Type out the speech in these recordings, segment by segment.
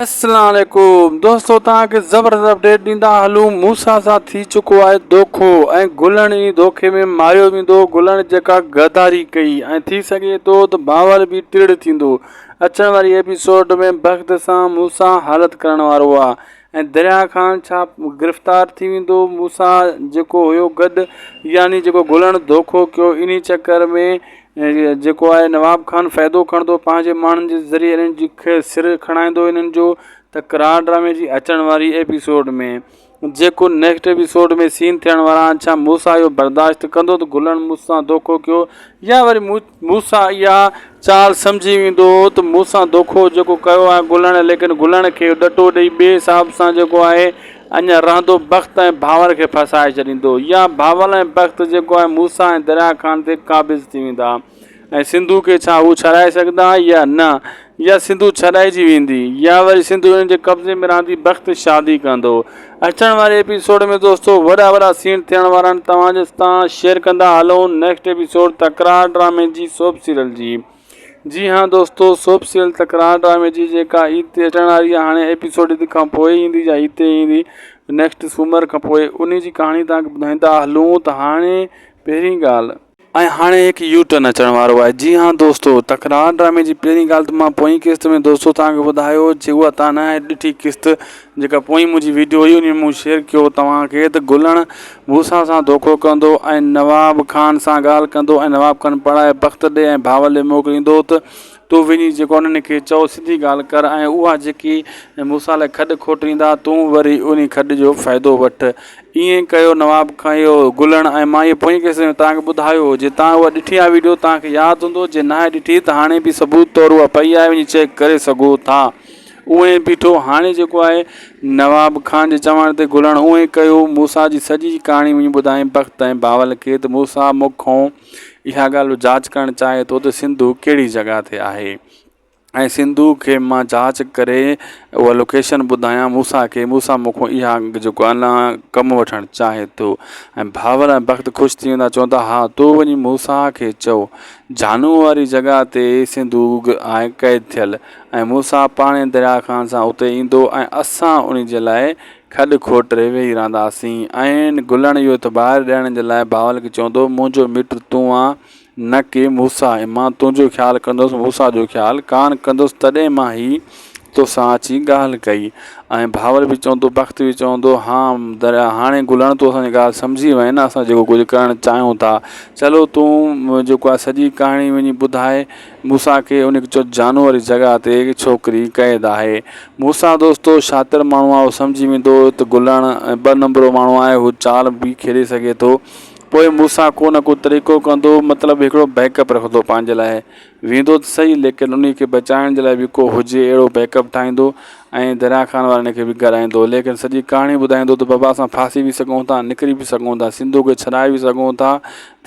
اسلام عليڪم دوستو توهان کي زبردست اپڊيٽ ڏيندا هلون موسا سان ٿي چڪو آهي دوکو ۽ گلڻ ئي دوکي ۾ ماريو ويندو گلڻ جيڪا غداري ڪئي ۽ ٿي سگهي ٿو ته بانور به ٽڙ ٿيندو اچڻ واري ايپيسوڊ ۾ بخت سان موسا حالت ڪرڻ وارو آهي ۽ دريا خان ڇا گرفتار ٿي ويندو موسا جيڪو هيو گڏ يعني جيڪو گلڻ دوکو ڪيو انهي چڪر ۾ جيڪو آهي نواب خان فائدو کڻندو پنهنجي ماڻهن جي ذريعي انهن جي کي سر کڻائيندو انهن جو تڪرار ڊرامي جي اچڻ واري ايپيسوڊ ۾ جيڪو نيڪسٽ ايپيسوڊ ۾ سين ٿيڻ وارا آهن ڇا موسيٰ اهو برداشت ڪندو ته گلڻ مون سان دوکو ڪيو يا وري موسيٰ اها چال سمجهي ويندو ته مون سان دوکو جيڪو ڪيو آهي گلڻ ليڪن گلڻ کي ڏٽو ڏئي ٻئي حساب سان جيڪو آهي اڃا رهندو بخت ۽ بھاول کي ڦاسائي ڇڏيندو يا بھاول ۽ بخت جيڪو آهي موسيٰ ۽ دريا خان تي قابض ٿي ويندا ۽ سنڌو کي ڇا هو ڇڏائي سگهندا يا نه يا سنڌو ڇڏائجي ويندي يا وري سنڌو انهن جي قبضي ۾ رهندي بخت شادي ڪندو اچڻ واري ايپيسوڊ ۾ دوستو وڏا وڏا سين ٿيڻ وارا آهن توهان جي سان شيئر ڪندا هلون نيڪسٽ ايپيسوڊ تڪرار ڊرامي جي سوپ سيريل جي. جي ها دوستو سوپ سيريل تڪرار ڊرامي جي جيڪا عيد تي اچڻ واري آهي هاڻي ايپيسوڊ عيد کان پوء ايندي يا عيد تي ايندي نيڪسٽ سومر کان پوء انهي جي ڪهاڻي توهان کي ٻڌائيندا هلون ته هاڻي پهرين ڳالهه. ۽ هاڻي هڪ يو ٽرن اچڻ وارو آهي جي ها دوستو تڪرار ڊرامي جي پهرين ڳالهه ته مان پوئين قسط ۾ دوستو توهان کي ٻڌايو جي اها توهان ناهي ڏٺي قسط جيڪا پوئين منهنجي ويڊيو هئي انهي ۾ مون شيئر ڪيو توهان کي ته گلڻ موسيٰ سان دوکو ڪندو ۽ نواب خان سان ڳالهه ڪندو ۽ نواب خان پڙهائي بخت ڏي ۽ بھاول ڏي موڪليندو ته تون وڃي جيڪو انهن کي چئو سڌي ڳالهه ڪر ۽ اها جيڪي موسيٰ لاء کڏ کوٽيندا تون وري انهي کڏ جو فائدو وٺ. ائين ڪيو نواب خان اهو گلڻ ۽ مان اهو پوئين قسط ۾ توهان کي ٻڌايو هو جي توهان اها ڏٺي آهي ويڊيو توهان کي ياد هوندو جي ناهي ڏٺي ته هاڻي به ثبوت طور اها پئي آهي وڃي چيڪ ڪري سگهو ٿا. اونئين ئي بيٺو. هاڻي جيڪو آهي نواب خان جي چوڻ تي گلڻ اونئين ئي ڪيو. موسيٰ جي سڄي ڪهاڻي وڃي ٻڌايائين بخت ۽ بهاول کي ته موسيٰ مون کان اها ڳالهه جاچ ڪرڻ چاهي ٿو ته سنڌو ڪهڙي جڳهه تي آهي ۽ سنڌو کي مان جاچ ڪري اها لوڪيشن ٻڌايان موسيٰ کي موسيٰ مون کان اها جيڪو آهي نه ڪم وٺڻ چاهي ٿو ۽ بهاول ۽ بخت خوش ٿي ويندا چوندا ها تون وڃي موسيٰ کي چئو جانوء واري جڳهه تي سنڌو آهي قيد ٿيل ۽ موسيٰ پاڻهي درياء خان سان اتي ايندو ۽ اسان انهي جي لاء کڏ کوٽري ويهي رهنداسين. ۽ گلڻ اهو اعتبار ڏيڻ جي لاء بهاول کي چوندو، منهنجو مٽ تون آن نه ڪي موسيٰ ۽ مان تنهنجو خيال ڪندس موسيٰ جو خيال ڪانه ڪندس تڏهن مان هي توسان اچي ڳالهه ڪئي. ۽ بهاول به چوندو بخت به چوندو، ها درياء هاڻي گلڻ تون اسان جي ڳالهه سمجهي وئين نه اسان جيڪو ڪجهه ڪرڻ چاهيون ٿا. چلو تون جيڪو آهي سڄي ڪهاڻي وڃي ٻڌاء. موسيٰ کي ان چيو جانو واري جڳهه تي هڪ ڇوڪري قيد آهي. موسيٰ دوستو شاطر ماڻهو آهي هو سمجهي ويندو هو ته گلڻ ٻه نمبرو ماڻهو آهي هو چال به کيڏي سگهي ٿو. پوء موسيٰ ڪو نه ڪو طريقو ڪندو مطلب هڪڙو بيڪ اپ رکندو پنهنجي لاء ويندو ته سهي ليڪن انهي کي بچائڻ جي لاء به ڪو هجي اهڙو بيڪ اپ ٺاهيندو ۽ دريا خان وارن کي به گڏائيندو ليڪن سڄي ڪهاڻي ٻڌائيندو ته بابا اسان ڦاسي به سگهون ٿا نڪري به سگهون ٿا سنڌو کي ڇڏائي به سگهون ٿا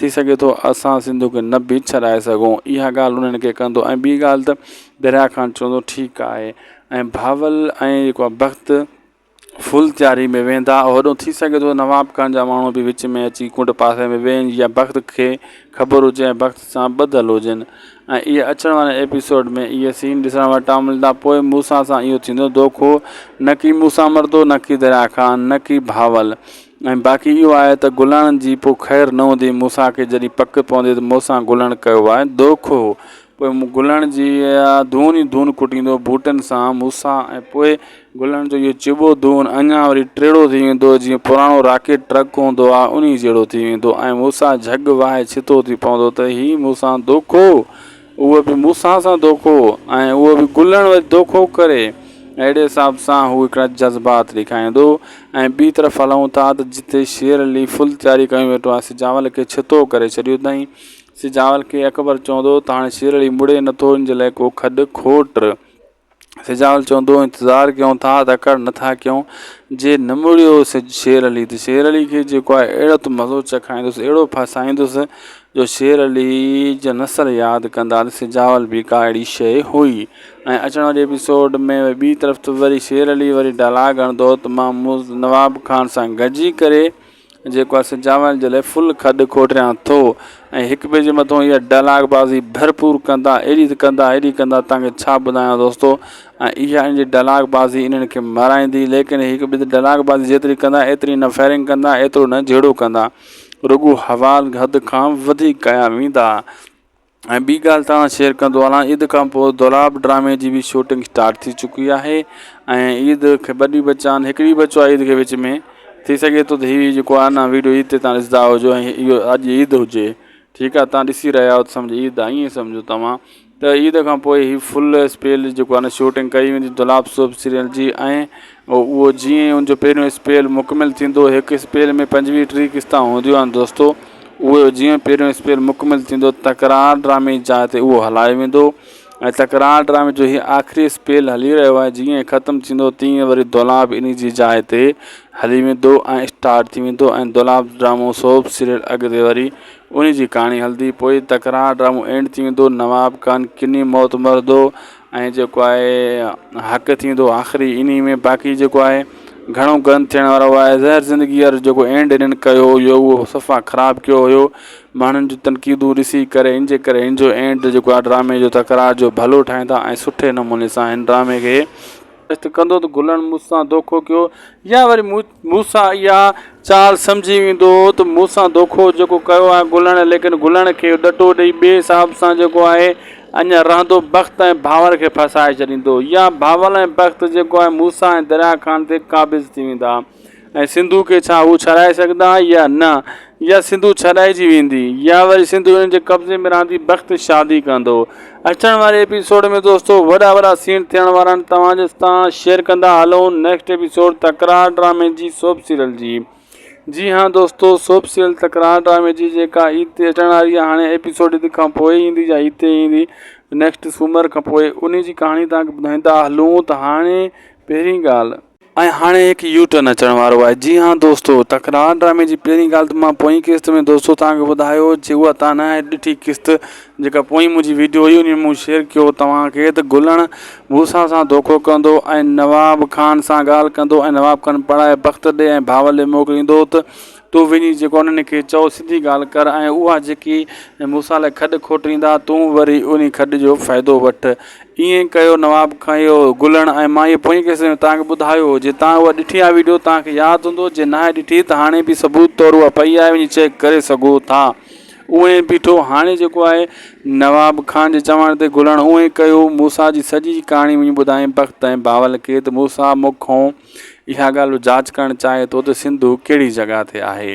ٿي سگهي ٿو اسان سنڌو کي نه به ڇڏائي سگهون اها ڳالهه انهن کي ڪندو ۽ ٻي ڳالهه ته دريا خان چوندو ٺيڪ آهي ۽ بهاول ۽ جيڪو آهي بخت فل تياري ۾ ويندا هوڏو ٿي سگهي ٿو نواب خان جا ماڻهو به وچ ۾ اچي ڪنڊ پاسي ۾ ويهن يا بخت کي خبر هجي ۽ بخت سان ٻڌل هجن ۽ اهي اچڻ واري ايپيسوڊ ۾ اهي سين ڏسڻ وٽان ملندا پوء موسيٰ سان اهو ٿيندو دوکو نه ڪي موسيٰ مردو نه ڪي دريا خان نه ڪي بهاول ۽ باقي اهو آهي ته گلڻ جي پوء خير نه هوندي. موسيٰ کي جڏهن پڪ پوندي ته مون سان گلڻ ڪيو آهي دوکو. پوء گلڻ جي اها ڌون ئي ڌون ڪٽيندو بوٽن سان موسيٰ ۽ پوء گلڻ جو اهو چٻو ڌون اڃا وري ٽيڙو ٿي ويندو جيئن پراڻو راڪيٽ ٽرڪ هوندو آهي انهي جهڙو ٿي ويندو ۽ موسيٰ جهڳ واهي ڇتو ٿي پوندو ته هي مون سان دوکو. اهو به موسيٰ سان دوکو ۽ اهو به گلڻ وري دوکو ڪري اهڙي حساب سان هو هڪڙا جذبات ڏيکاريندو ۽ ٻي طرف هلون ٿا ته جتي شير علي فل تياري ڪيون ويٺو آهي سجاول کي ڇتو ڪري ڇڏيو اٿائين سجاول کي اڪبر چوندو ته هاڻي شير علي مڙي نٿو ان جي لاء ڪو کڏ کوٽ سجاول چوندو انتظار ڪيون ٿا تڪڙ نٿا ڪيون جي نه مڙيو شير علي ته شير علي کي جيڪو آهي اهڙو ته مزو چکائيندس اهڙو ڦاسائيندس جو شير علي جا نسل ياد ڪندا ته سجاول به ڪا اهڙي شيء هئي ۽ اچڻ واري ايپيسوڊ ۾ ٻي طرف ته وري شير علي وري ڊائلاگ هڻندو ته مان نواب خان سان گڏجي ڪري جيڪو آهي سجاول جي لاء فل کڏ کوٽريان ٿو ۽ هڪ ٻئي جي مٿو اها ڊائلاگ بازي ڀرپور ڪندا ايڏي ته ڪندا ايڏي ڪندا توهان کي ڇا ٻڌايان دوستو ۽ اها ان جي ڊائلاگ بازي انهن کي مارائيندي ليڪن هڪ ٻئي تي ڊائلاگ بازي جيتري ڪندا ايتري نه فائرنگ ڪندا ايترو نه جهيڙو ڪندا رڳو حوال حد کان وڌيڪ ڪيا ويندا. ۽ ٻي ڳالهه توهان سان شيئر ڪندو هلان عيد کان پوء دولاب ڊرامي جي به شوٽنگ اسٽارٽ ٿي چڪي آهي ۽ عيد کي ٻه ڏينهن بچا آهن هڪ ڏينهن بچو آهي عيد کي وچ ۾ ٿي سگهي ٿو ته هي جيڪو آهي نه ويڊيو عيد تي توهان ڏسندا هجو ۽ اهو اڄ عيد هجي ٺيڪ آهي توهان ڏسي رهيا آهيو ته سمجهو عيد آهي ائين سمجهو توهان ته عيد کان پوء هي فل اسپيل جيڪو آهي نه شوٽنگ ڪئي ويندي دولاب سوپ سيريل جي ۽ اهو جيئن ئي ان جو پهريون اسپيل مڪمل ٿيندو هڪ اسپيل ۾ 25 30 قسطا هونديون آهن دوستو اهو جيئن پهريون اسپيل مڪمل ٿيندو تڪرار ڊرامي جي جاء تي اهو هلايو ويندو ۽ تڪرار ڊرامي جو هي آخري اسپيل هلي رهيو آهي جيئن ختم ٿيندو تيئن وري دولاب انهي جي جاء تي هلي ويندو ۽ اسٽارٽ ٿي ويندو ۽ دولاب ڊرامو سوپ سيريل اڳتي وري انهي جي ڪهاڻي هلندي پوء تڪرار ڊرامو اينڊ ٿي ويندو نواب خان ڪني موت مرندو ۽ جيڪو آهي حق ٿيندو آخري انهي ۾ باقي جيڪو آهي گهڻو گند ٿيڻ وارو آهي زهر زندگي وارو جيڪو اينڊ هنن ڪيو هيو اهو صفا خراب ڪيو هيو ماڻهن جون تنقيدون ڏسي ڪري ان جي ڪري ان جو اينڊ جيڪو آهي ڊرامي جو تڪرار جو ڀلو ٺاهيندا ۽ سٺي نموني سان هن ڊرامي کي ڪندو ته گلڻ مون سان دوکو ڪيو يا وري مون مون سان اها چال سمجهي ويندو هو ته مون سان دوکو جيڪو ڪيو آهي گلڻ ليڪن گلڻ کي ڏٽو ڏئي ٻئي حساب سان جيڪو آهي اڃا رهندو بخت ۽ ڀانور کي ڦاسائي ڇڏيندو يا ڀانول ۽ بخت جيڪو آهي مون سان ۽ دريا خان تي قابض ٿي ويندا ۽ سنڌو کي ڇا هو ڇڏائي سگهندا يا نه يا سنڌو ڇڏائجي ويندي يا وري سنڌو انهن جي قبضي ۾ رهندي بخت شادي ڪندو اچڻ واري ايپيسوڊ ۾ دوستو وڏا وڏا سين ٿيڻ وارا آهن توهان جي سان شيئر ڪندا هلون نيڪسٽ ايپيسوڊ تڪرار ڊرامي جي سوپ سيريل جي جي ها دوستو سوپ سيريل تڪرار ڊرامي جي جيڪا عيد تي اچڻ واري آهي هاڻي ايپيسوڊ عيد کان پوء ايندي يا عيد تي ايندي نيڪسٽ سومر کان پوء انهي جي ڪهاڻي توهان کي ٻڌائيندا هلون ته هاڻي پهرين ڳالهه ۽ هاڻي هڪ يو ٽرن اچڻ وارو آهي جي ها دوستو تڪرار ڊرامي جي پهرين ڳالهه ته مان پوئين قسط ۾ دوستو توهان کي ٻڌايو جي اها توهان ناهي ڏٺي قسط جيڪا پوئين منهنجي ويڊيو هئي ان ۾ مون شيئر ڪيو توهان کي ته گلڻ موسيٰ سان دوکو ڪندو ۽ نواب خان سان ڳالهه ڪندو ۽ نواب خان پڙهائي بخت ڏي ۽ بهاول ڏي موڪليندو ته تون وڃي جيڪو انهن کي چئو سڌي ڳالهه ڪر ۽ اها جيڪي موسيٰ لاء کڏ کوٽيندا تون وري انهي کڏ جو فائدو وٺ ائين ڪيو نواب کنيو گلڻ ۽ مان اهو پوئين قسط ۾ توهان کي ٻڌايو هو جي توهان اها ڏٺي آهي ويڊيو توهان کي ياد هوندو جي ناهي ڏٺي ته هاڻي به ثبوت طور اها پئي آهي وڃي چيڪ ڪري سگهو ٿا اونئين بيٺو هاڻي جيڪو آهي نواب خان جي چوڻ تي گلڻ اونئين ڪيو موسيٰ جي سڄي ڪهاڻي وڃي ٻڌائين بخت ۽ بهاول کي ته موسيٰ مون کان اها ڳالهه جاچ ڪرڻ چاهي ٿو ته سنڌو ڪهڙي جڳهه تي آهي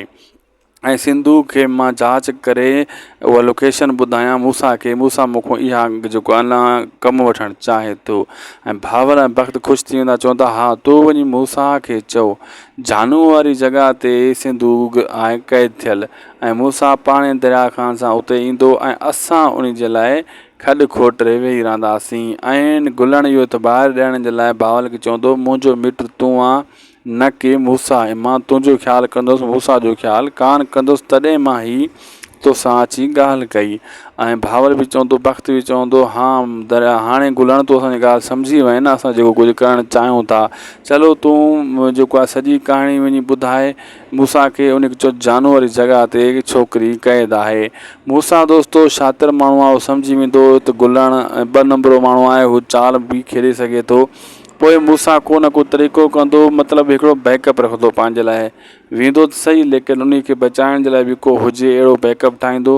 ۽ سنڌو کي مان جاچ ڪري اها لوڪيشن ٻڌايان موسيٰ کي موسيٰ مون کان اها جيڪو آهي نه ڪم وٺڻ چاهي ٿو ۽ بهاول ۽ بخت خوش ٿي ويندا چوندا ها تون وڃي موسيٰ کي چئو جانو واري جڳهه تي سنڌو آهي قيد ٿيل ۽ موسيٰ پاڻي دريا خان سان اتي ايندو ۽ اسان ان جي لاء کڏ کوٽري ويهي رهنداسين ۽ گلڻ اهو اعتبار ڏيڻ جي لاء بهاول کي چوندو منهنجو مٽ تون آن نه ڪي موسيٰ ۽ مان تنهنجو خيال ڪندس، موسيٰ جو خيال ڪانه ڪندس، تڏهن مان هي توسان اچي ڳالهه ڪئي. ۽ بهاول به چوندو، بخت به چوندو، ها دريا هاڻي گلڻ تون اسان جي ڳالهه سمجهي وئين نه، اسان جيڪو ڪجهه ڪرڻ چاهيون ٿا. چلو تون جيڪو آهي سڄي ڪهاڻي وڃي ٻڌاء موسيٰ کي، ان کي چئو جانو واري جڳهه تي هڪ ڇوڪري قيد آهي. موسيٰ دوستو شاطر ماڻهو آهي، هو سمجهي ويندو ته گلڻ ٻه نمبرو ماڻهو آهي، هو چال به کيڏي سگهي ٿو. پوء موسيٰ ڪو نه ڪو طريقو ڪندو، مطلب هڪڙو بيڪ اپ رکندو پنهنجي لاء، ويندو ته سهي ليڪن انهي کي بچائڻ جي لاء به ڪو هجي اهڙو بيڪ اپ ٺاهيندو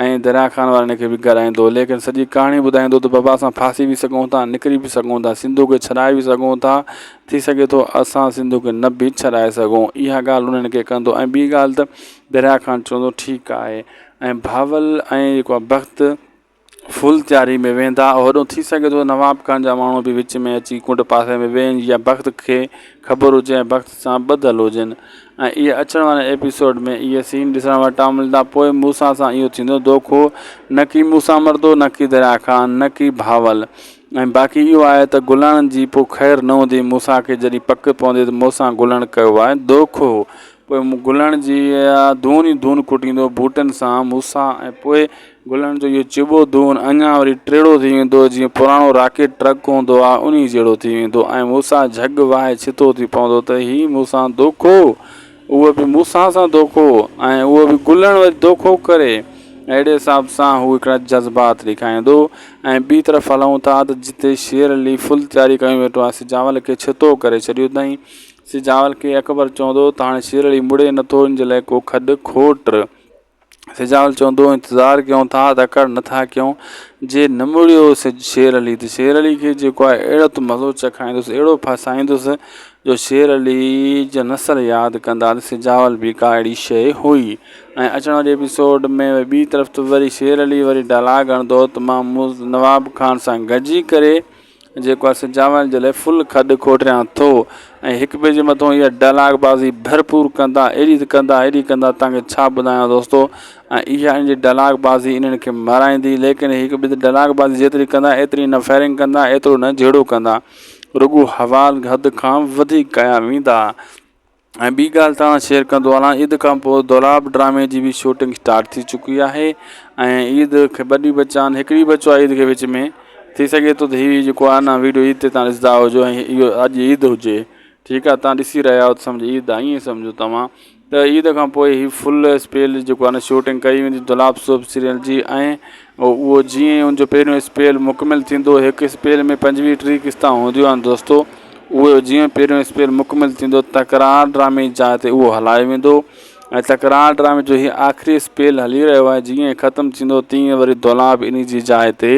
۽ دريا خان وارن کي به گڏائيندو ليڪن سڄي ڪهاڻي ٻڌائيندو ته بابا اسان ڦاسي به سگهون ٿا نڪري به سگهون ٿا سنڌو کي ڇڏائي به سگهون ٿا ٿي سگهي ٿو اسان سنڌو کي نه به ڇڏائي سگهون اها ڳالهه انهن کي ڪندو ۽ ٻي ڳالهه ته دريا خان چوندو ٺيڪ آهي ۽ بهاول ۽ جيڪو آهي بخت فل تياري ۾ ويندا هوڏو ٿي سگهي ٿو نواب خان جا ماڻهو به وچ ۾ اچي ڪنڊ پاسي ۾ ويهن يا بخت کي خبر هجي ۽ بخت سان ٻڌل هجن ۽ اهي اچڻ واري ايپيسوڊ ۾ اهي سين ڏسڻ وٽان ملندا پوء موسيٰ سان اهو ٿيندو دوکو نه ڪي موسيٰ مردو نه ڪي دريا خان نه ڪي بهاول ۽ باقي اهو آهي ته گلڻ جي پوء خير نه هوندي موسيٰ کي جڏهن پڪ پوندي ته موسيٰ گلڻ ڪيو آهي دوکو پوء گلڻ جي ڌون ئي ڌون ڪٽيندو بوٽن سان موسيٰ ۽ پوء گلڻ جو اهو چٻو ڌون اڃا وري ٽيڙو ٿي ويندو جيئن پراڻو راڪيٽ ٽرڪ هوندو آهي انهي جهڙو ٿي ويندو ۽ موسيٰ جهڳ واهي ڇتو ٿي پوندو ته هي مون سان دوکو. اهو به موسيٰ سان دوکو ۽ اهو به گلڻ وري دوکو ڪري اهڙي حساب سان هو هڪڙا جذبات ڏيکاريندو ۽ ٻي طرف هلون ٿا ته جتي شير علي فل تياري ڪيون ويٺو آهي سجاول کي ڇتو ڪري ڇڏيو اٿائين سجاول کي اڪبر چوندو ته هاڻي شير علي مڙي نٿو ان جي لاء ڪو کڏ کوٽ سجاول چوندو انتظار ڪيون ٿا تڪڙ نٿا ڪيون جي نه مڙيو شير علي ته شير علي کي جيڪو آهي اهڙو ته مزو چکائيندس اهڙو ڦاسائيندس جو شير علي جا نسل ياد ڪندا ته سجاول به ڪا اهڙي شيء هئي ۽ اچڻ واري ايپيسوڊ ۾ ٻي طرف ته وري شير علي وري ڊائلاگ هڻندو ته مان نواب خان سان گڏجي ڪري جيڪو آهي سجاول جي لاء فل کڏ کوٽريان ٿو ۽ هڪ ٻئي جي مٿو اها ڊائلاگ بازي ڀرپور ڪندا ايڏي ته ڪندا ايڏي ڪندا توهان کي ڇا ٻڌايان دوستو ۽ اها ان جي ڊائلاگ بازي انهن کي مارائيندي ليڪن هڪ ٻئي تي ڊائلاگ بازي جيتري ڪندا ايتري نه فائرنگ ڪندا ايترو نه جهيڙو ڪندا رڳو حوال حد کان وڌيڪ ڪيا ويندا. ۽ ٻي ڳالهه توهان سان شيئر ڪندو هلان عيد کان پوء دولاب ڊرامي جي به شوٽنگ اسٽارٽ ٿي چڪي آهي ۽ عيد کي ٻه ڏينهن بچا آهن هڪ ڏينهن بچو آهي عيد کي وچ ۾ ٿي سگهي ٿو ته هي جيڪو آهي نه ويڊيو عيد تي توهان ڏسندا هجو ۽ اهو اڄ عيد هجي ٺيڪ آهي توهان ڏسي رهيا آهيو ته سمجهو عيد آهي ائين سمجهو توهان ته عيد کان پوء هي فل اسپيل جيڪو آهي نه شوٽنگ ڪئي ويندي دولاب سوپ سيريل جي ۽ اهو جيئن ئي ان جو پهريون اسپيل مڪمل ٿيندو هڪ اسپيل ۾ 25 30 قسطا هونديون آهن دوستو اهو جيئن پهريون اسپيل مڪمل ٿيندو تڪرار ڊرامي جي جاء تي اهو هلايو ويندو ۽ تڪرار ڊرامي جو هي آخري اسپيل هلي رهيو آهي جيئن ختم ٿيندو تيئن وري دولاب انهي جي جاء تي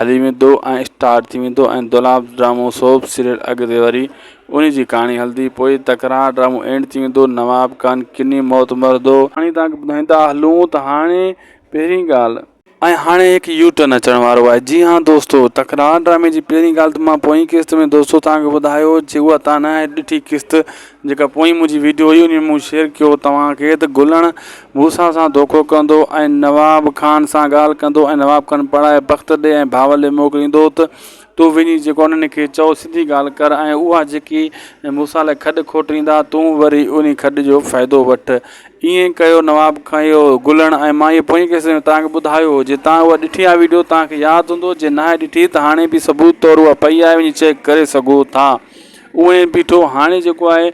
هلي ويندو ۽ اسٽارٽ ٿي ويندو ۽ دولاب ڊرامو سوپ سيريل اڳتي وري انهي جي ڪهاڻي هلندي پوء تڪرار ڊرامو اينڊ ٿي ويندو نواب خان ڪني موت مرندو. هاڻي توهان کي ٻڌائيندا هلون ته هاڻي پهرين ڳالهه. ۽ هاڻي هڪ يو ٽرن اچڻ وارو آهي جي ها دوستو تڪرار ڊرامي جي پهرين ڳالهه ته مان پوئين قسط ۾ دوستو توهان کي ٻڌايو جي اها توهان ناهي ڏٺي قسط جيڪا پوئين منهنجي ويڊيو هئي ان ۾ مون شيئر ڪيو توهان کي ته گلڻ موسيٰ سان دوکو ڪندو ۽ نواب خان سان ڳالهه ڪندو ۽ نواب خان پڙهائي بخت ڏي ۽ بهاول ڏي موڪليندو ته تون وڃي جيڪو انهن کي چئو سڌي ڳالهه ڪر ۽ اها جيڪي موسيٰ لاء کڏ کوٽيندا تون وري انهي کڏ جو فائدو وٺ ائين ڪيو نواب کنيو گلڻ ۽ مان اهو پوئين قسط ۾ توهان کي ٻڌايو هو جي توهان اها ڏٺي آهي ويڊيو توهان کي ياد هوندو جي ناهي ڏٺي ته هاڻي به ثبوت طور اها پئي آهي وڃي چيڪ ڪري سگهو ٿا اونئين بيٺو هاڻي جيڪو آهي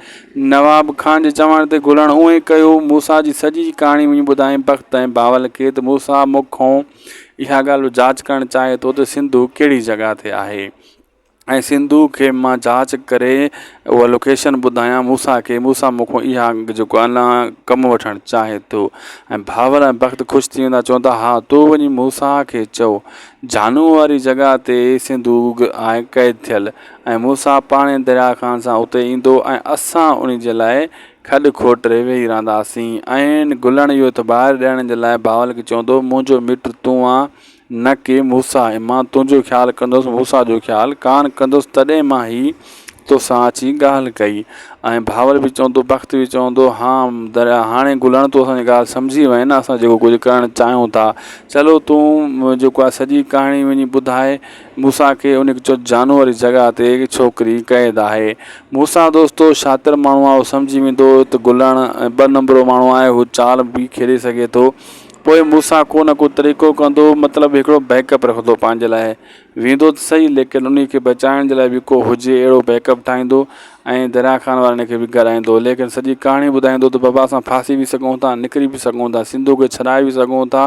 نواب خان جي چوڻ تي گلڻ اونئين ڪيو موسيٰ جي سڄي ڪهاڻي وڃي ٻڌائين بخت ۽ بهاول کي ته موسيٰ مون کان اها ڳالهه جاچ ڪرڻ چاهي ٿو ته سنڌو ڪهڙي جڳهه تي آهي ۽ سنڌو کي مان جاچ ڪري اها لوڪيشن ٻڌايان موسيٰ کي موسيٰ مون کان اها جيڪو آهي نه ڪم وٺڻ چاهي ٿو ۽ بهاول ۽ بخت خوش ٿي ويندا چوندا ها تون وڃي موسيٰ کي چئو جانو واري جڳهه تي سنڌو آهي قيد ٿيل ۽ موسيٰ پاڻي درياء خان سان اتي ايندو ۽ اسان ان جي لاء کڏ کوٽري ويهي رهنداسين ۽ گلڻ اهو اعتبار ڏيڻ جي لاء بهاول کي چوندو منهنجو مٽ تون آن نه ڪي موسيٰ، ۽ مان تنهنجو خيال ڪندس، موسيٰ جو خيال ڪانه ڪندس، تڏهن مان هي توسان اچي ڳالهه ڪئي. ۽ بهاول به چوندو، بخت به چوندو، ها دريا، هاڻي گلڻ تون اسان جي ڳالهه سمجهي وئين نه، اسان جيڪو ڪجهه ڪرڻ چاهيون ٿا. چلو تون جيڪو آهي سڄي ڪهاڻي وڃي ٻڌاء موسيٰ کي، ان کي چئو جانو واري جڳهه تي هڪ ڇوڪري قيد آهي. موسيٰ دوستو شاطر ماڻهو آهي، هو سمجهي ويندو ته گلڻ ٻه نمبرو ماڻهو آهي، هو چال به کيڏي سگهي ٿو. پوء موسيٰ ڪو نه ڪو طريقو ڪندو، مطلب هڪڙو بيڪ اپ رکندو پنهنجي لاء، ويندو ته سهي ليڪن انهي کي بچائڻ جي لاء به ڪو هجي اهڙو بيڪ اپ ٺاهيندو ۽ دريا خان وارن کي به گڏائيندو ليڪن سڄي ڪهاڻي ٻڌائيندو ته بابا اسان ڦاسي به سگهون ٿا نڪري به سگهون ٿا سنڌو کي ڇڏائي به سگهون ٿا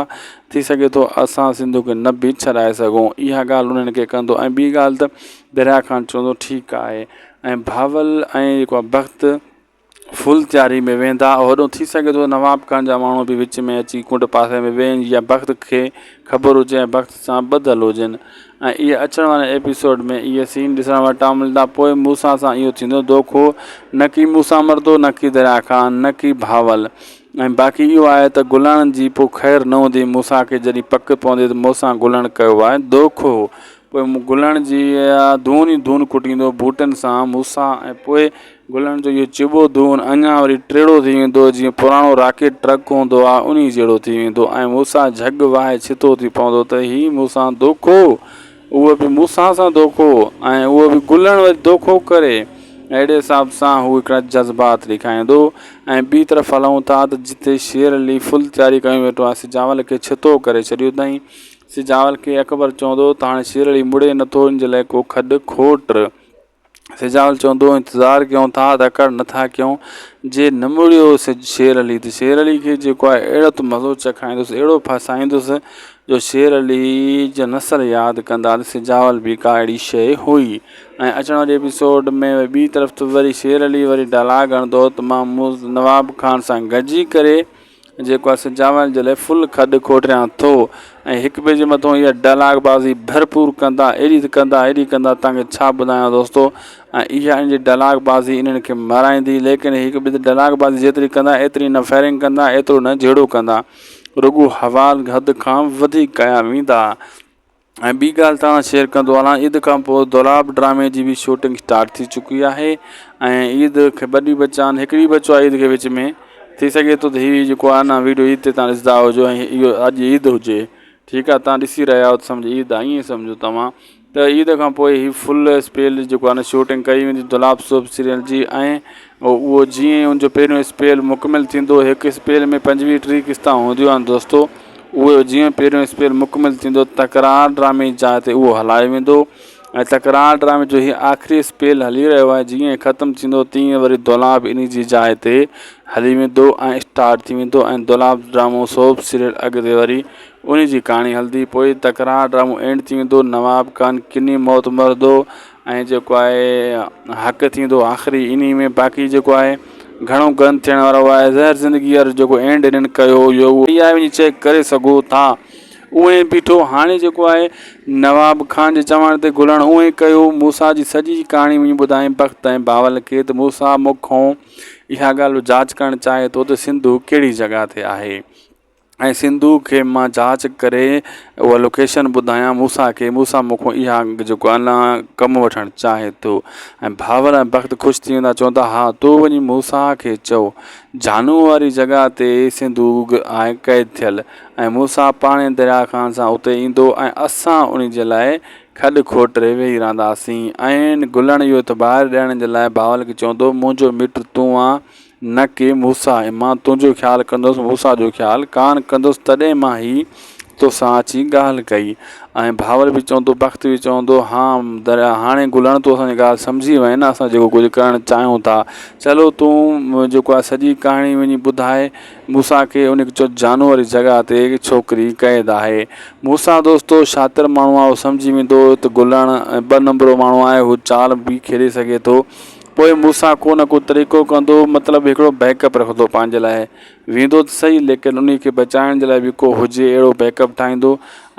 ٿي سگهي ٿو اسان سنڌو کي نه به ڇڏائي سگهون اها ڳالهه انهن کي ڪندو ۽ ٻي ڳالهه ته دريا خان چوندو ٺيڪ آهي ۽ بهاول ۽ جيڪو آهي بخت فل تياري ۾ ويندا هوڏو ٿي سگهي ٿو نواب خان جا ماڻهو به وچ ۾ اچي ڪنڊ پاسي ۾ ويهن يا بخت کي خبر هجي ۽ بخت سان ٻڌل هجن ۽ اهي اچڻ واري ايپيسوڊ ۾ اهي سين ڏسڻ وٽان ملندا پوء موسيٰ سان اهو ٿيندو دوکو نه ڪي موسيٰ مردو نه ڪي دريا خان نه ڪي بهاول ۽ باقي اهو آهي ته گلڻ جي پوء خير نه هوندي موسيٰ کي جڏهن پڪ پوندي ته موسيٰ گلڻ ڪيو آهي دوکو پوء گلڻ جي ڌون ئي ڌون ڪٽيندو بوٽن سان موسيٰ ۽ پوء گلڻ جو اهو چٻو ڌون اڃا وري ٽيڙو ٿي ويندو جيئن پراڻو راڪيٽ ٽرڪ هوندو آهي انهي جهڙو ٿي ويندو ۽ موسيٰ جهڳ واهي ڇتو ٿي پوندو ته هي مون سان دوکو اهو به موسيٰ سان دوکو ۽ اهو به گلڻ وري دوکو ڪري اهڙي حساب سان هو هڪڙا جذبات ڏيکاريندو ۽ ٻي طرف هلون ٿا ته جتي شير علي فل تياري ڪيون ويٺو آهي سجاول کي ڇتو ڪري ڇڏيو اٿائين سجاول کي اڪبر چوندو ته هاڻي شير علي مڙي نٿو ان جي لاء ڪو کڏ کوٽ. سجاول چوندو انتظار ڪيون ٿا تڪڙ نٿا ڪيون جي نه مڙيو شير علي ته شير علي کي جيڪو آهي اهڙو ته مزو چکائيندس اهڙو ڦاسائيندس جو شير علي جا نسل ياد ڪندا ته سجاول به ڪا اهڙي شيء هئي ۽ اچڻ واري ايپيسوڊ ۾ ٻي طرف ته وري شير علي وري ڊائلاگ هڻندو ته مان نواب خان سان گڏجي ڪري جيڪو آهي سجاول جي لاء فل کڏ کوٽريان ٿو ۽ هڪ ٻئي جي مٿو اها ڊائلاگ بازي ڀرپور ڪندا ايڏي ته ڪندا ايڏي ڪندا تان کي ڇا ٻڌايان دوستو ۽ اها ان جي ڊائلاگ بازي انهن کي مارائيندي ليڪن هڪ ٻئي تي ڊائلاگ بازي جيتري ڪندا ايتري نه فائرنگ ڪندا ايترو نه جهيڙو ڪندا رڳو حوال حد کان وڌيڪ ڪيا ويندا. ۽ ٻي ڳالهه توهان سان شيئر ڪندو هلان عيد کان پوء دولاب ڊرامي جي به شوٽنگ اسٽارٽ ٿي چڪي آهي ۽ عيد کي ٻه ڏينهن بچا آهن هڪ ڏينهن بچو آهي عيد کي وچ ۾ ٿي سگهي ٿو ته هي جيڪو آهي نه ويڊيو عيد تي توهان ڏسندا هجو ۽ اهو اڄ عيد هجي ٺيڪ آهي توهان ڏسي رهيا آهيو ته سمجهو عيد آهي ائين سمجهو توهان ته عيد کان پوء هي فل اسپيل جيڪو آهي نه شوٽنگ ڪئي ويندي دولاب سوپ سيريل جي ۽ اهو جيئن ئي ان جو پهريون اسپيل مڪمل ٿيندو هڪ اسپيل ۾ 25 30 قسطا هونديون آهن دوستو اهو جيئن پهريون اسپيل مڪمل ٿيندو تڪرار ڊرامي جي جاء تي اهو هلايو ويندو ۽ تڪرار ڊرامي جو هي آخري اسپيل هلي رهيو آهي جيئن ختم ٿيندو تيئن وري دولاب انهي جي جاء تي هلي ويندو ۽ اسٽارٽ ٿي ويندو ۽ دولاب ڊرامو سوپ سيريل اڳتي وري انهي جي ڪهاڻي هلندي پوء تڪرار ڊرامو اينڊ ٿي ويندو نواب خان ڪني موت مرندو ۽ جيڪو آهي حق ٿيندو آخري انهي ۾ باقي جيڪو آهي گهڻو گند ٿيڻ وارو آهي زهر زندگي وارو جيڪو اينڊ هنن ڪيو هيو اهو آهي وڃي چيڪ ڪري سگهو ٿا اهي بيٺو هاڻي جيڪو آهي نواب خان جي چوڻ تي گلڻ اهي ڪيو موسيٰ جي سڄي ڪهاڻي وڃي ٻڌائين بخت ۽ باول کي ته موسيٰ مون کان اها ڳالهه جاچ ڪرڻ چاهي ٿو ته سنڌو ڪهڙي جڳهه تي آهي ۽ سنڌو کي مان جاچ ڪري اها لوڪيشن ٻڌايان موسيٰ کي موسيٰ مون کان اها جيڪو آهي نه ڪم وٺڻ چاهي ٿو ۽ بهاول ۽ بخت خوش ٿي ويندا چوندا ها تون وڃي موسيٰ کي چئو جانو واري جڳهه تي سنڌو آهي قيد ٿيل ۽ موسيٰ پاڻي دريا خان سان اتي ايندو ۽ اسان ان جي لاء کڏ کوٽري ويهي رهنداسين ۽ گلڻ اهو اعتبار ڏيڻ جي لاء بهاول کي چوندو منهنجو مٽ تون آن نه ڪي موسيٰ ۽ مان تنهنجو خيال ڪندس موسيٰ جو خيال ڪانه ڪندس تڏهن مان هي توسان اچي ڳالهه ڪئي ۽ بهاول به چوندو بخت به چوندو ها دريا هاڻي گلڻ تون اسان جي ڳالهه سمجهي وئين نه اسان جيڪو ڪجهه ڪرڻ چاهيون ٿا چلو تون جيڪو آهي سڄي ڪهاڻي وڃي ٻڌائي موسيٰ کي ان کي چئو جانو واري جڳهه تي هڪ ڇوڪري قيد آهي موسيٰ دوستو شاطر ماڻهو آهي هو سمجهي ويندو ته گلڻ ٻه نمبرو ماڻهو آهي هو چال به کيڏي سگهي ٿو پوء موسيٰ ڪو نه ڪو طريقو ڪندو، مطلب هڪڙو بيڪ اپ رکندو پنهنجي لاء، ويندو ته سهي ليڪن انهي کي بچائڻ جي لاء به ڪو هجي اهڙو بيڪ اپ ٺاهيندو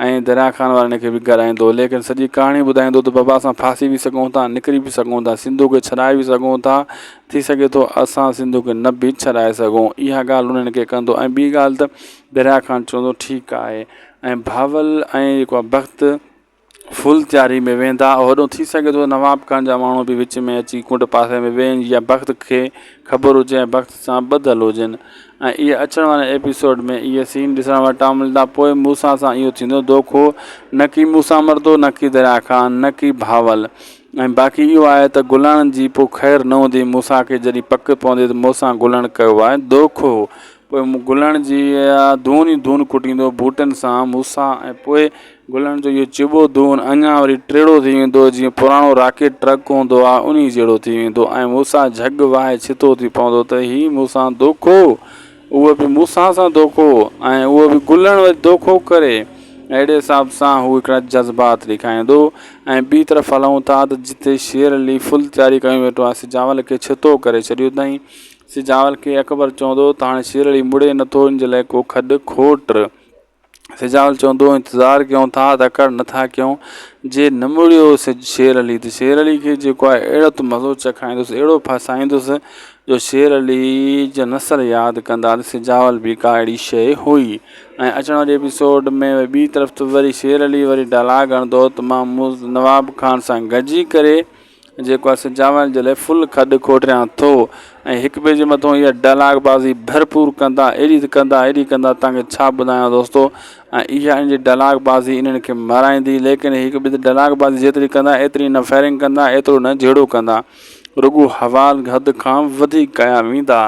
۽ دريا خان وارن کي به گهرائيندو ليڪن سڄي ڪهاڻي ٻڌائيندو ته بابا اسان ڦاسي به سگهون ٿا نڪري به سگهون ٿا سنڌو کي ڇڏائي به سگهون ٿا ٿي سگهي ٿو اسان سنڌو کي نه به ڇڏائي سگهون اها ڳالهه انهن کي ڪندو ۽ ٻي ڳالهه ته دريا خان چوندو ٺيڪ آهي ۽ بهاول ۽ جيڪو آهي بخت فل تياري ۾ ويندا هوڏو ٿي سگهي ٿو نواب خان جا ماڻهو به وچ ۾ اچي ڪنڊ پاسي ۾ ويهن يا بخت کي خبر هجي ۽ بخت سان ٻڌل هجن ۽ اهي اچڻ واري ايپيسوڊ ۾ اهي سين ڏسڻ وٽان ملندا پوء موسيٰ سان اهو ٿيندو دوکو نه ڪي موسيٰ مردو نه ڪي دريا خان نه ڪي بهاول ۽ باقي اهو آهي ته گلڻ جي پوء خير نه هوندي موسيٰ کي جڏهن پڪ پوندي ته موسيٰ گلڻ ڪيو آهي دوکو پوء گلڻ جي ڌون ئي ڌون ڪٽيندو بوٽن سان موسيٰ ۽ پوء گلڻ جو اهو چٻو ڌون اڃا وري ٽيڙو ٿي ويندو جيئن پراڻو راڪيٽ ٽرڪ هوندو آهي انهي جهڙو ٿي ويندو ۽ موسيٰ جهڳ واهي ڇتو ٿي پوندو ته هي مون سان دوکو اهو به موسيٰ سان دوکو ۽ اهو به گلڻ وري دوکو ڪري اهڙي حساب سان هو هڪڙا جذبات ڏيکاريندو ۽ ٻي طرف هلون ٿا ته جتي شير علي فل تياري ڪيون ويٺو آهي سجاول کي ڇتو ڪري ڇڏيو اٿائين سجاول کي اڪبر چوندو ته هاڻي شير علي مڙي نٿو ان جي لاء ڪو کڏ کوٽ. سجاول چوندو انتظار ڪيون ٿا تڪڙ نٿا ڪيون جي نه مڙيو شير علي ته شير علي کي جيڪو آهي اهڙو ته مزو چکائيندس اهڙو ڦاسائيندس جو شير علي جا نسل ياد ڪندا ته سجاول به ڪا اهڙي شيء هئي ۽ اچڻ واري ايپيسوڊ ۾ ٻي طرف ته وري شير علي وري ڊائلاگ هڻندو ته مان نواب خان سان گڏجي ڪري جيڪو آهي سجاول جي لاء فل کڏ کوٽريان ٿو ۽ هڪ ٻئي جي مٿو اها ڊائلاگ بازي ڀرپور ڪندا ايڏي ته ڪندا ايڏي ڪندا تان کي ڇا ٻڌايان دوستو ۽ اها ان جي ڊائلاگ بازي انهن کي مارائيندي ليڪن هڪ ٻئي تي ڊائلاگ بازي جيتري ڪندا ايتري نه فائرنگ ڪندا ايترو نه جهيڙو ڪندا رڳو حوال حد کان وڌيڪ ڪيا ويندا.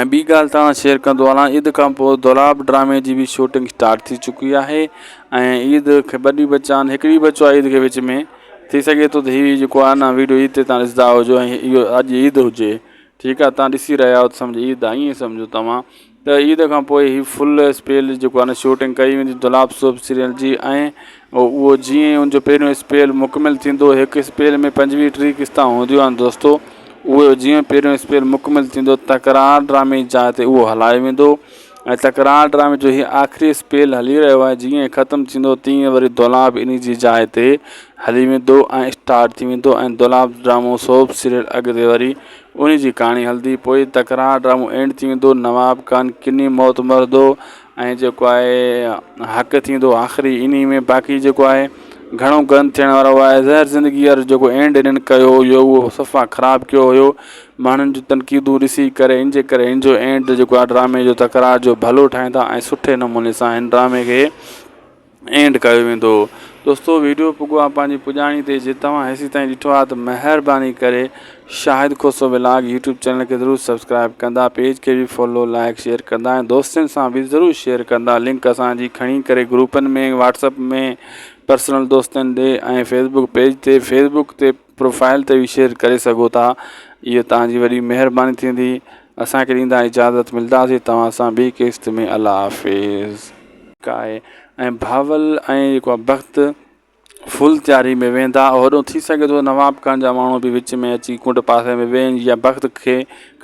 ۽ ٻي ڳالهه توهان سان شيئر ڪندو هلان عيد کان پوء دولاب ڊرامي جي به شوٽنگ اسٽارٽ ٿي چڪي آهي ۽ عيد کي ٻه ڏينهن بچا آهن هڪ ڏينهن بچو آهي عيد کي وچ ۾ ٿي سگهي ٿو ته هي جيڪو آهي نه ويڊيو عيد تي تان ڏسندا هجو ۽ اهو اڄ عيد هجي ٺيڪ آهي تان ڏسي رهيا آهيو ته سمجهه عيد آهي ائين سمجهو توهان ته عيد کان پوء هي فل اسپيل جيڪو آهي نه شوٽنگ ڪئي ويندي دولاب سوپ سيريل جي ۽ اهو جيئن ئي ان جو پهريون اسپيل مڪمل ٿيندو هڪ اسپيل ۾ 25 30 قسطا هونديون آهن دوستو اهو جيئن پهريون اسپيل مڪمل ٿيندو تڪرار ڊرامي جي جاء تي اهو هلايو ويندو ۽ تڪرار ڊرامي جو هي آخري اسپيل هلي رهيو آهي جيئن ئي ختم ٿيندو تيئن وري دولاب انهي جي جاء تي هلي ويندو ۽ اسٽارٽ ٿي ويندو ۽ دولاب ڊرامو سوپ سيريل اڳتي وري انهي جي ڪهاڻي هلندي پوء تڪرار ڊرامو اينڊ ٿي ويندو نواب خان ڪني موت مرندو ۽ جيڪو آهي حق ٿيندو آخري انهي ۾ باقي جيڪو آهي گهڻو گند ٿيڻ وارو آهي زهر زندگي وارو جيڪو اينڊ انهن ڪيو هيو اهو صفا خراب ڪيو هيو ماڻهن جون تنقيدون ڏسي ڪري ان جي ڪري ان جو اينڊ جيڪو آهي ڊرامي جو تڪرار جو ڀلو ٺاهيندا ۽ سٺي نموني سان هن ڊرامي کي اينڊ ڪيو ويندو. دوستو ويڊيو پڳو آ پنهنجي پڄاڻي تي جي توهان هيسي تائين ڏٺو آ ته مهرباني ڪري Shahid Khoso vlog YouTube channel کي ضرور سبسڪرائب ڪندا پيج کي به فالو لائڪ شيئر ڪندا ۽ دوستن سان به ضرور شيئر ڪندا لنڪ اسان جي کڻي ڪري گروپن ۾ واٽس اپ ۾ پرسنل دوستن ڏي ۽ فيسبوڪ پيج تي فيسبوڪ تي پروفائل تي به شيئر ڪري سگهو ٿا اهو توهان جي وڏي مهرباني ٿيندي اسان کي ڏيندا اجازت ملداسي توهان سان ٻي قسط ۾ الله حافظ. آهي ۽ بھاول ۽ جيڪو آهي بخت فل تياري ۾ ويندا هوڏو ٿي سگهي ٿو نواب خان جا ماڻهو به وچ ۾ اچي ڪنڊ پاسي ۾ ويهن يا بخت کي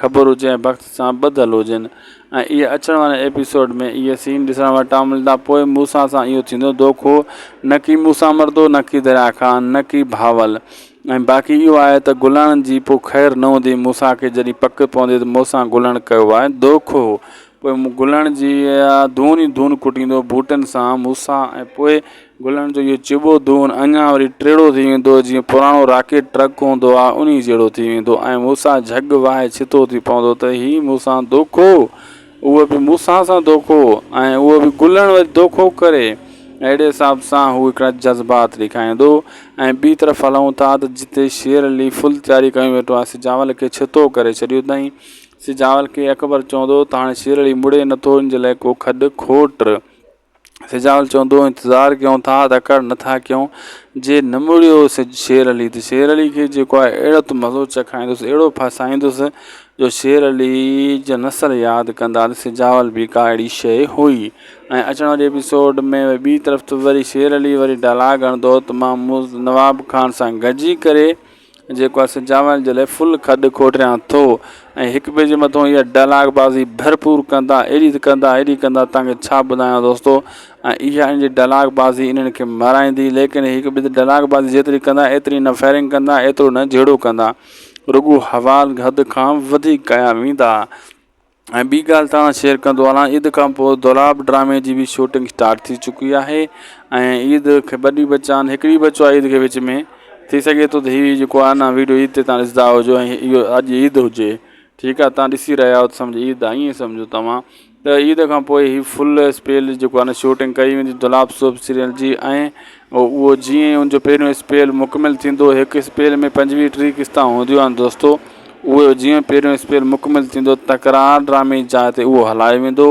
خبر هجي ۽ بخت سان ٻڌل هجن ۽ اهي اچڻ واري ايپيسوڊ ۾ اهي سين ڏسڻ وٽان ملندا پوء موسيٰ سان اهو ٿيندو دوکو نه ڪي موسيٰ مردو نه ڪي دريا خان نه ڪي بھاول ۽ باقي اهو آهي ته گلڻ جي پوء خير نه هوندي موسيٰ کي جڏهن پڪ پوندي ته موسيٰ گلڻ ڪيو آهي دوکو پوء گلڻ جي ڌون ئي ڌون ڪٽيندو بوٽن سان موسيٰ ۽ پوء گلڻ جو اهو چٻو ڌون اڃا وري ٽيڙو ٿي ويندو جيئن پراڻو راڪيٽ ٽرڪ هوندو آهي انهي جهڙو ٿي ويندو ۽ موسيٰ جهڳ واهي ڇتو ٿي پوندو ته هي مون سان دوکو اهو به موسيٰ سان دوکو ۽ اهو به گلڻ وري دوکو ڪري اهڙي حساب سان هو هڪڙا جذبات ڏيکاريندو ۽ ٻي طرف هلون ٿا ته جتي شير علي فل تياري ڪيون ويٺو آهي سجاول کي ڇتو ڪري ڇڏيو اٿائين سجاول کي اڪبر چوندو ته هاڻي شير علي مڙي نٿو ان جي لاء ڪو کڏ کوٽ. سجاول چوندو انتظار ڪيون ٿا تڪڙ نٿا ڪيون جي نه مڙيو شير علي ته شير علي کي جيڪو آهي اهڙو ته مزو چکائيندس اهڙو ڦاسائيندس جو شير علي جا نسل ياد ڪندا ته سجاول به ڪا اهڙي شيء هئي ۽ اچڻ واري ايپيسوڊ ۾ ٻي طرف ته وري شير علي وري ڊائلاگ هڻندو ته مان نواب خان سان گڏجي ڪري جيڪو آهي سجاول جي لاء فل کڏ کوٽريان ٿو ۽ هڪ ٻئي جي مٿو اها ڊائلاگ بازي ڀرپور ڪندا ايڏي ته ڪندا ايڏي ڪندا تان کي ڇا ٻڌايان دوستو ۽ اها ان جي ڊائلاگ بازي انهن کي مارائيندي ليڪن هڪ ٻئي تي ڊائلاگ بازي جيتري ڪندا ايتري نه فائرنگ ڪندا ايترو نه جهيڙو ڪندا رڳو حوال حد کان وڌيڪ ڪيا ويندا. ۽ ٻي ڳالهه توهان سان شيئر ڪندو هلان عيد کان پوء دولاب ڊرامي جي به شوٽنگ اسٽارٽ ٿي چڪي آهي ۽ عيد کي ٻه ڏينهن بچا آهن هڪ ڏينهن بچو آهي عيد کي وچ ۾ ٿي سگهي ٿو ته هي جيڪو آهي نه ويڊيو عيد تي توهان ڏسندا هجو ۽ اهو اڄ عيد هجي ٺيڪ آهي توهان ڏسي رهيا آهيو ته سمجهه عيد آهي ائين سمجهو توهان ته عيد کان پوء هي فل اسپيل جيڪو آهي نه شوٽنگ ڪئي ويندي دولاب سوپ سيريل جي ۽ اهو جيئن ئي ان جو پهريون اسپيل مڪمل ٿيندو هڪ اسپيل ۾ 25 30 قسطا هونديون آهن دوستو اهو جيئن پهريون اسپيل مڪمل ٿيندو تڪرار ڊرامي جي جاء تي اهو هلايو ويندو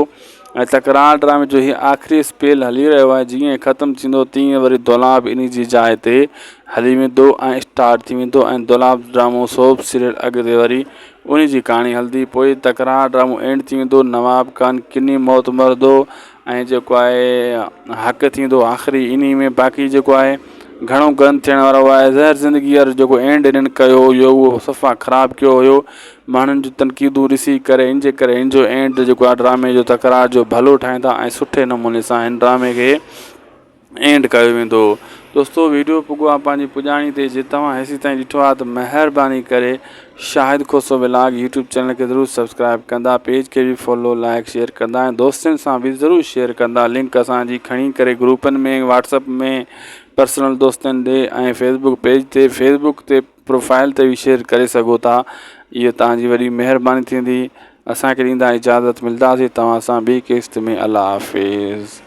۽ تڪرار ڊرامي جو هي آخري اسپيل هلي رهيو آهي جيئن ئي ختم ٿيندو تيئن وري دولاب انهي جي جاء تي هلي ويندو ۽ اسٽارٽ ٿي ويندو ۽ دولاب ڊرامو سوپ سيريل اڳتي وري انهي جي ڪهاڻي هلندي پوء تڪرار ڊرامو اينڊ ٿي ويندو نواب خان ڪني موت مرندو ۽ جيڪو آهي حق ٿيندو آخري انهي ۾ باقي جيڪو آهي گهڻو گند ٿيڻ وارو آهي زهر زندگي وارو جيڪو اينڊ انهن ڪيو هيو اهو صفا خراب ڪيو هيو ماڻهن جون تنقيدون ڏسي ڪري ان جي ڪري ان جو اينڊ جيڪو آهي ڊرامي جو تڪرار جو ڀلو ٺاهيندا ۽ سٺي نموني سان هن ڊرامي کي اينڊ ڪيو ويندو. دوستو ويڊيو پڳو آ پنهنجي پڄاڻي تي جي توهان هيسي تائين ڏٺو آ ته مهرباني ڪري Shahid Khoso vlog YouTube channel کي ضرور سبسڪرائب ڪندا پيج کي به فالو لائڪ شيئر ڪندا ۽ دوستن سان به ضرور شيئر ڪندا لنڪ اسان جي کڻي ڪري گروپن ۾ واٽس اپ ۾ پرسنل دوستن ڏي ۽ فيسبوڪ پيج تي فيسبوڪ تي پروفائل تي به شيئر ڪري سگهو ٿا اهو توهان جي وڏي مهرباني ٿيندي اسان کي ڏيندا اجازت ملداسي توهان سان ٻي قسط ۾ الله حافظ.